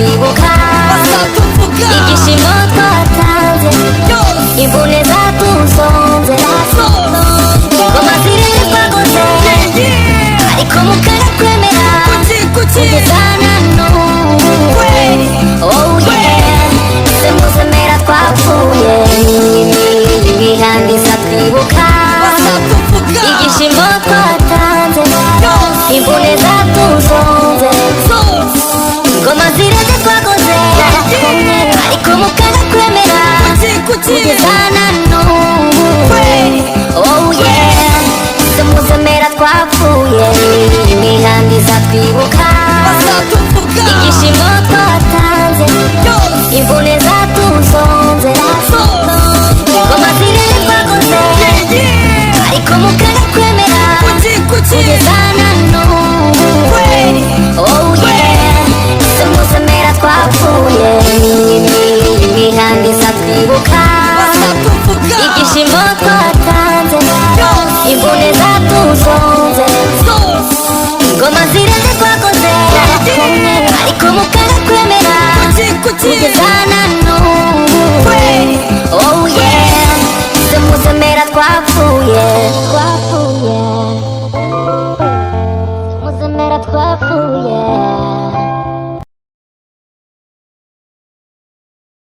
Bazatwibuka, Bazatuvuga. Ibyishimo twatanze, Yose. Imvune zatuzonze, ingoma ziri twakoze, ariko mukanga kwemera Kuki, kuki? Kugeza